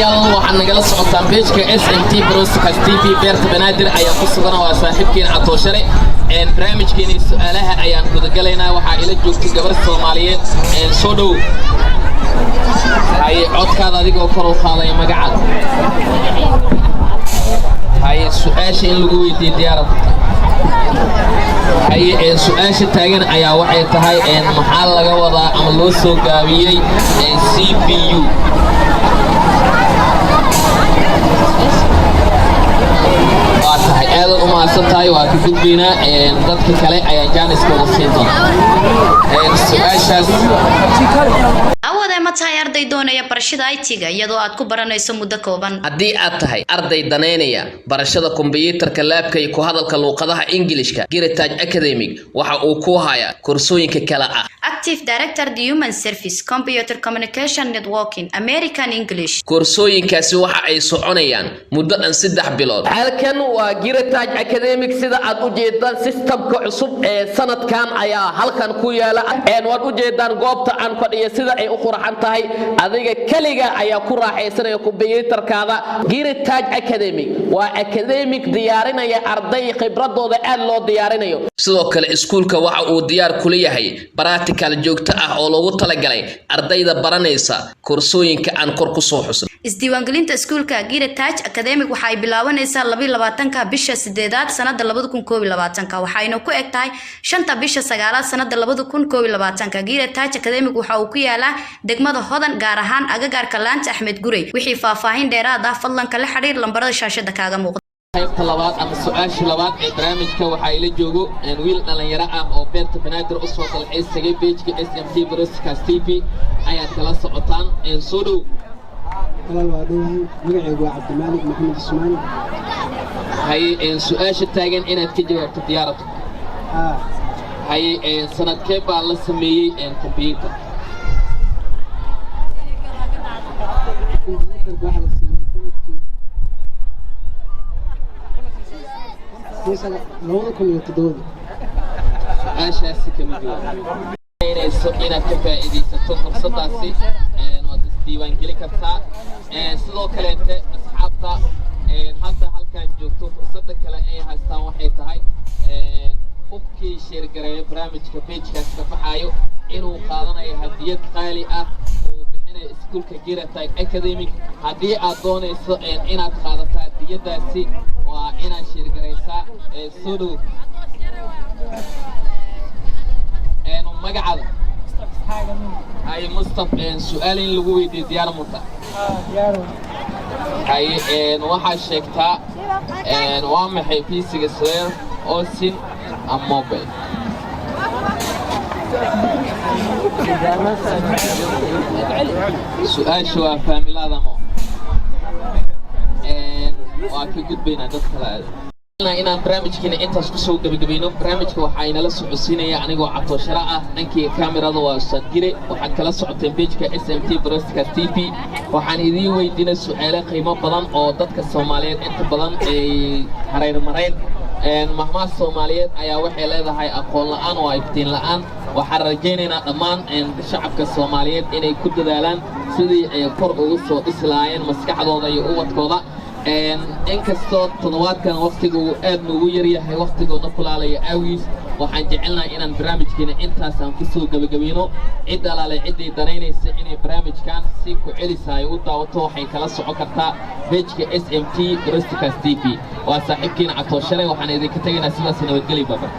Waxaad nagala socotaan page-ka SMT Broadcast TV. Beerta Banaadir ayaan ku sugan, waa saaxiibkiin Catooshare. Barnaamijkeeni su-aalaha ayaan gudagalaynaa. Waxaa ila joogtay gabar Soomaaliyeed. Soo dhow. Haye, codkaada adigoo kor u qaadaya, magacaada? Haye, su-aasha in lagu weydiiyo diyaarad. Haye, su-aasha taagan ayaa waxay tahay: maxaa laga wadaa ama loo soo gaabiyey CPU? Waa tahay, aadaad u mahadsan tahay. Waa ka gudbaynaa, dadka kale ayaa jaaniskooda siin doona su-aashaas. Awade, ma tahay arday doonaya barashada IT-ga iyadoo aad ku baranayso muddo kooban? Haddii aad tahay arday danaynaya barashada kombiyuutarka, lab-ka iyo ku hadalka luuqadaha Ingilishka, Geritage Academic waxa uu ku hayaa koorsooyinka kale ah: Active Directory, the Human Service, Computer Communication, Networking, American English. Koorsooyinkaasi waxa ay soconayaan muddo dhan 3 bilood. Halkan waa Geritage Academic. Sida aad u jeedaan, system-ka cusub ee sanadkan ayaa halkan ku yaala. Waad u jeedaan goobta aan fadhiyo sida ay u qurxan tahay. Adiga keliga ayaa ku raaxaysanaya kombiyuutarkaada. Geritage Academic waa academic diyaarinaya arday khibradooda aad loo diyaarinayo. Sidoo kale iskuulka waxa uu diyaar kula yahay practical joogto ah oo loogu talagalay ardayda baranaysa koorsooyinka aan kor ku soo xusnay. Isdiiwaangelinta iskuulka Geritage Academic waxa ay bilaabanaysaa 22-ka bisha sideedaad sanada 2021-ka, waxayna ku eg tahay 5-ta bisha sagaalaad sanada 2021-ka. Geritage Academic waxa uu ku yaalaa degmada Hodan, gaar ahaan agagaarka laanta Axmed Gurey. Wixii faahfaahin dheeraad ah, fadlan kala xidhiir lambarada shaashada kaaga muuqda. Qaybta labaad ama su-aasha labaad ee barnaamijka waxaa ila joogo wiil dhallinyaro ah oo Beerta Banaadir usoo dalxiis tagay. Page-ka SMT Broadcast TV ayaad kala socotaan. Soo dhow. Walaal, waa dhowahay. Magacaygu waa Cabdimaalik Maxamed Cusmaan. Haye, su-aasha taagan inaad ka jawaabto diyaaratu? Haa. Haye, sanadkee baa la sameeyey computer? Kombyuutarka waxaa la sameeyey sanadkii 2007. Su-aashaasi kama jawaabinayso. Inaad ka faa'iidaysato fursadaasi, waad isdiiwaangeli kartaa. Sidoo kaleete, asxaabta hadda halkan joogto fursadda kale ay haystaan waxay tahay qofkii share-gareeyo barnaamijka page-kaas ka baxaayo inuu qaadanayo hadiyad qaali ah oo bixinayo iskuulka Geritage Academic. Haddii aad doonayso inaad qaadato hadiyadaasi, waa inaad share-garaysaa. Soo dhow. Magacada? Haye, Mustaf, su-aal in lagu weydiiyo diyaar muta? Haye, waxaa sheegtaa waa maxay physics layer of OSI and mobile? Su-aasha waa faamilaadamo. Waa ka gudbaynaa, dad kale aad inaan barnaamijkeena intaas kusoo gebagabayno. Barnaamijka waxaa inala socodsiinaya anigoo Catooshara ah. Dhankii kaamirada waa Ustaad Gire. Waxaad kala socoteen page-ka SMT Broadcast TV. Waxaan idiin weydiinay su-aalo qiimo badan oo dadka Soomaaliyeed inta badan ay hareermareen. Mahmaha Soomaaliyeed ayaa waxay leedahay: "Aqoon la'aan waa iftiin la'aan." Waxaan rajaynaynaa dhammaan shacabka Soomaaliyeed inay ku dadaalaan sidii ay kor ugu soo dhisi lahaayeen maskaxdooda iyo ubadkooda. Inkastoo toddobaadkan wakhtiga uu aad noogu yaryahay, wakhtigoodna kulaalaya aawiis, waxaan jecelnahay inaan barnaamijkeena intaas aan kusoo gebagabayno. Cid alaale ciddii danaynaysa inay barnaamijkan si ku celisa ay u daawato, waxay kala socon kartaa page-ka SMT Broadcast TV. Waa saaxiibkiina Catooshare. Waxaan idinka tegaynaa sidaas, nabadgeli, baba.